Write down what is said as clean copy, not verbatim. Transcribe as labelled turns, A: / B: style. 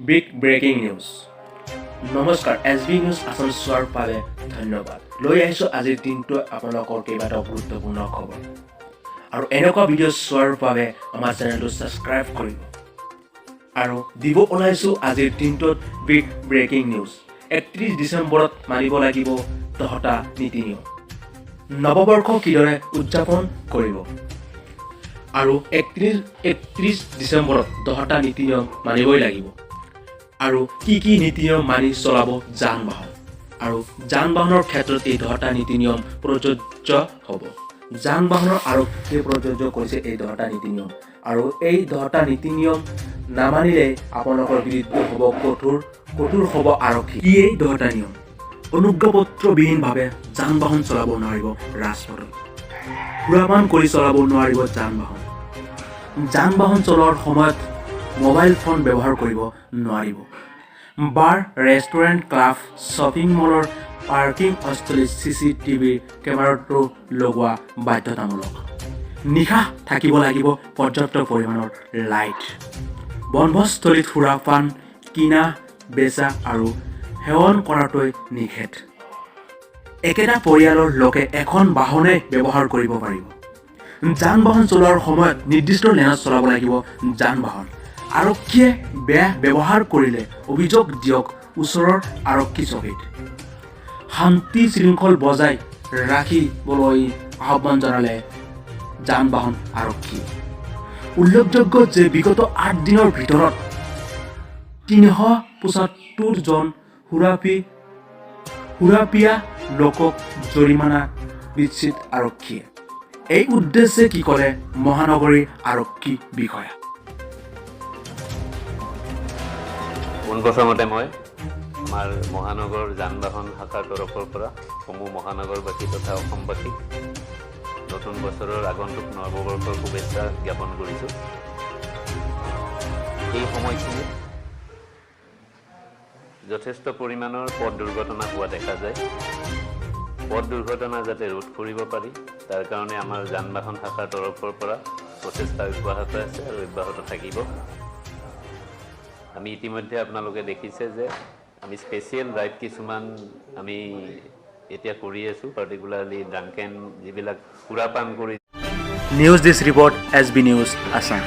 A: Big breaking news. নমস্কাৰ, S B news Assam চোৱাৰ বাবে ধন্যবাদ। লৈ আহিছোঁ আজিৰ দিনটো আপোনালোকৰ কেইবাটাও গুৰুত্বপূৰ্ণ খবৰ আৰু এনেকুৱা ভিডিঅ' চোৱাৰ বাবে আমাৰ চেনেলটো ছাবস্ক্ৰাইব কৰিব। আৰু দিব ওলাইছোঁ আজিৰ দিনটোত বিগ ব্ৰেকিং নিউজ। 31 ডিচেম্বৰত মানিব লাগিব 10টা নীতি নিয়ম। নৱবৰ্ষ কিদৰে উদযাপন কৰিব আৰু 31 ডিচেম্বৰত 10টা নীতি নিয়ম মানিবই লাগিব আৰু কি কি নীতি নিয়ম মানি চলাব যান বাহন আৰু যান বাহনৰ ক্ষেত্ৰত এই 10টা নীতি নিয়ম প্ৰযোজ্য হ'ব। যান বাহনৰ আৰক্ষীয়ে প্ৰযোজ্য কৰিছে এই 10টা নীতি নিয়ম আৰু এই 10টা নীতি নিয়ম নামানিলে আপোনালোকৰ বিৰুদ্ধে হ'ব কঠোৰ, কঠোৰ হ'ব আৰক্ষী। কি এই 10টা নিয়ম? অনুজ্ঞাপত্ৰবিহীনভাৱে যান বাহন চলাব নোৱাৰিব ৰাজপথত। সুৰাপান কৰি চলাব নোৱাৰিব যান বাহন। যান বাহন চলোৱাৰ সময়ত মোবাইল ফোন ব্যৱহাৰ কৰিব নোৱাৰিব। বাৰ, ৰেষ্টুৰেণ্ট, ক্লাব, শ্বপিং মলৰ পাৰ্কিং স্থলীত চিচি টিভিৰ কেমেৰাটো লগোৱা বাধ্যতামূলক। নিশা থাকিব লাগিব পৰ্যাপ্ত পৰিমাণৰ লাইট। বনভোজস্থলীত সুৰাপান কিনা, বেচা আৰু সেৱন কৰাটোৱে নিষেধ। একেটা পৰিয়ালৰ লোকে এখন বাহনে ব্যৱহাৰ কৰিব পাৰিব। যান বাহন চলোৱাৰ সময়ত নিৰ্দিষ্ট লেনত চলাব লাগিব যান বাহন। আৰক্ষীয়ে বেয়া ব্যৱহাৰ কৰিলে অভিযোগ দিয়ক ওচৰৰ আৰক্ষী চকীত। শান্তি শৃংখল বজাই ৰাখিবলৈ আহ্বান জনালে যান বাহন আৰক্ষীয়ে। উল্লেখযোগ্য যে বিগত 8 দিনৰ ভিতৰত 375 জন সুৰাপিয়া লোকক জৰিমনা বিধিছে আৰক্ষীয়ে। এই উদ্দেশ্যে কি ক'লে মহানগৰীৰ আৰক্ষী বিষয়া?
B: পোনপ্ৰথমতে মই আমাৰ মহানগৰ যান বাহন শাখাৰ তৰফৰ পৰা সমূহ মহানগৰবাসী তথা অসমবাসীক নতুন বছৰৰ, আগন্তুক নৱবৰ্ষৰ শুভেচ্ছা জ্ঞাপন কৰিছোঁ। এই সময়খিনিত যথেষ্ট পৰিমাণৰ পথ দুৰ্ঘটনা হোৱা দেখা যায়। পথ দুৰ্ঘটনা যাতে ৰোধ কৰিব পাৰি, তাৰ কাৰণে আমাৰ যান বাহন শাখাৰ তৰফৰ পৰা প্ৰচেষ্টা অব্যাহত আছে আৰু অব্যাহত থাকিব। আমি ইতিমধ্যে আপোনালোকে দেখিছে যে আমি স্পেচিয়েল ড্ৰাইভ কিছুমান আমি এতিয়া কৰি আছোঁ, পাৰ্টিকুলাৰলি ড্ৰাংকেন, যিবিলাক সুৰাপান কৰি
A: news desk report, SB News, Assam.